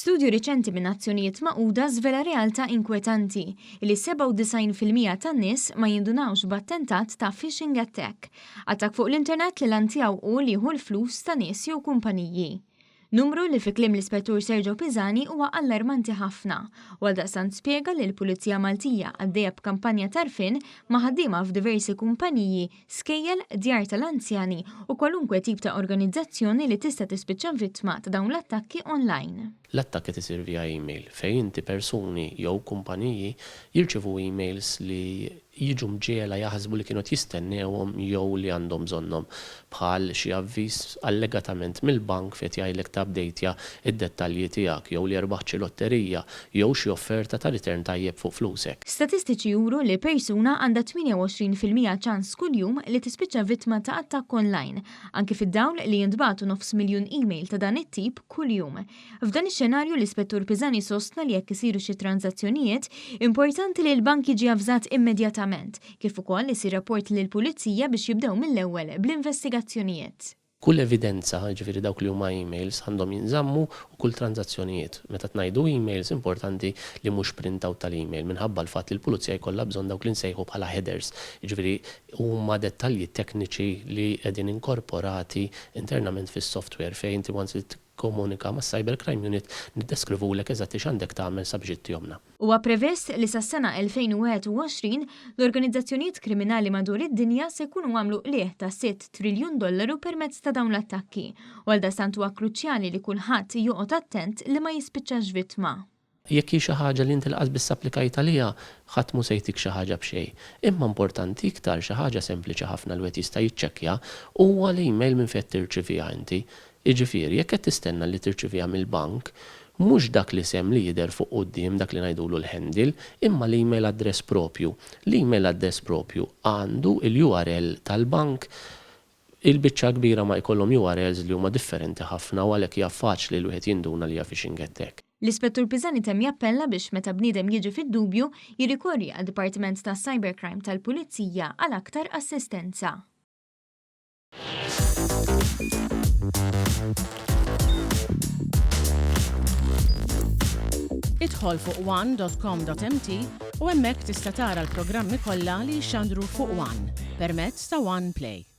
Studju riċenti min-Nazzjonijiet Magħquda żvela realtà inkwetanti, li 97% tan-nies ma jindunawx b'attentat ta' phishing attack, attakk fuq l-internet li l-għan tiegħu hu li jieħu l-flus ta' nies jew kumpaniji. Numru li fi kliem l-Ispettur Sergio Pisani huwa allarmanti ħafna u għaldaqstant spjega li l-Pulizija Maltija għaddejja b'kampanja t'għarfien ma' ħaddiema f'diversi kumpaniji, skejjel, djar tal-anzjani u kwalunkwe tip ta' organizzazzjoni li tista' tispiċċa vittma ta' dawn l-attakki online. L-attakk qed isir via email, fejn inti persuni jew kumpaniji jirċievu emails li jiġu mġiegħla jaħsbu li kienu qed jistennewhom jew li għandhom bżonnhom, bħal xi avviż allegatament mill-bank fejn qed jgħidlek tabdejtja d-dettalji tiegħek jew li rbaħt xi lotterija jew xi offerta ta' return tajjeb fuq flusek. Statistiċi juru li persuna għandha 28% ċans kuljum li tispiċċa vittma ta' attakk online, anki fid-dawl li jintbagħtu nofs miljun email ta' dan it-tip kuljum. F'dan ix-xenarju l-Ispettur Pisani sostna li jekk isiru xi tranżazzjonijiet, importanti li l-bank jiġi avżat immedjatament, kif ukoll isir rapport lill-Pulizija biex jibdew mill-ewwel bl-investigazzjonijiet. Kull evidenza, jiġifieri dawk li huma emails, għandhom jinżammu u kull tranżazzjonijiet. Meta tngħidu emails, importanti li mhux print out tal-email minħabba l-fatt li l-Pulizija jkollha bżonn dawk li nsejħu bħala headers, jiġifieri huma dettalji tekniċi li qegħdin inkorporati internament fis-software fejn inti once li Tikkomunika mas-Cyber Crime Unit niddeskrivulek eżatti x'għandek tagħmel sabiex ittihomna. Huwa previst li sas-sena 2021, l-organizzazzjonijiet kriminali madwar id-dinja se jkunu għamlu qligħ ta' sitt triljun dollaru permezz ta' dawn l-attakki u għaldaqstant huwa kruċjali li kulħadd joqgħod attent li ma jispiċċax vittma. Jekk hi xi ħaġa li inti lanqas biss applikajt għaliha, ħadd mhu se jtik xi ħaġa b'xejn. Imma importanti iktar, xi ħaġa sempliċi ħafna li wieħed jista' jiċċekkja, huwa l-email minn fejn qed tirċiviha inti. Jiġifieri, jekk qed tistenna li tirċiviha mill-bank, mhux dak l-isem li jidher fuq quddiem, dak li ngħidulu l-handle, imma l-email address proprju. L-email address proprju għandu l-URL tal-bank Il-biċċa l-kbira ma jkollhom URLs li huma differenti ħafna u għalhekk hija faċli li wieħed jinduna li hija phishing attack. L-Ispettur Pisani temm jappella biex meta bniedem jiġi fid-dubju, jirrikorri għad-Dipartiment tas-Cybercrime tal-Pulizija għal aktar assistenza. Idħol fuq one.com.mt u hemmhekk tista' tara l-programmi kollha li jixxandru fuq One permezz ta' One Play.